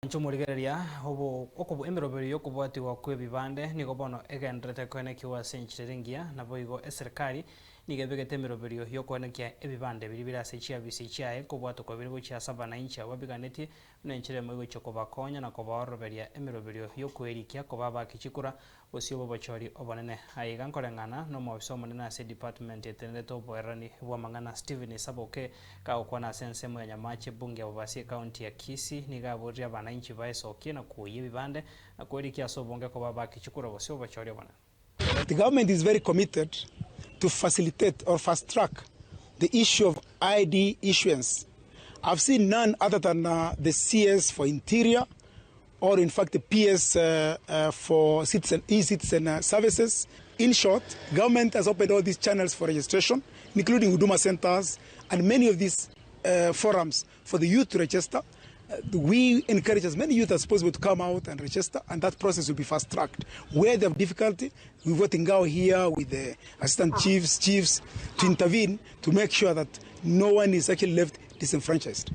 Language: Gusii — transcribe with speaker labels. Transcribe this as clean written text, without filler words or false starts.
Speaker 1: Inche omorigereria, obo, emeroberio y'okobwatigwa kw'ebibande nigo bono egendererete koenekiwa ase enchera ere engiya, naboigo eserekari nigo ebegete emeroberio y'okoenekia ebibande biria bire ase chiabisi chiaye kobwatokwa bire gochia ase abananchi abwo babiganetie, buna enchera emo egochia kobakonya na kobaororoberia emeroberio y'okwerikia koba abaaki chikura Bosio bw'obochori obonene. Aiga nkoreng'ana nomobisa omonene ase edepartment etenerete oboererani bw'amang'ana Stephen Saboke kagokwana ase ensemo ya Nyamache ebunge ya Bobasi ecounty ya Kisii nigo aboririe abanainchi baesokie na kuoyia ebibande na kwerikia ase obonge koba abaki chikura bosio bw'obochori obonene.
Speaker 2: The government is very committed to facilitate or fast track the issue of ID issuance. I've seen none other than the CS for Interior or in fact the PS for citizen, e-citizen services. In short, government has opened all these channels for registration, including Huduma centers and many of these forums for the youth to register. We encourage as many youth as possible to come out and register, and that process will be fast-tracked. Where they have difficulty, we've got Ngao here with the assistant chiefs, chiefs to intervene to make sure that no one is actually left disenfranchised.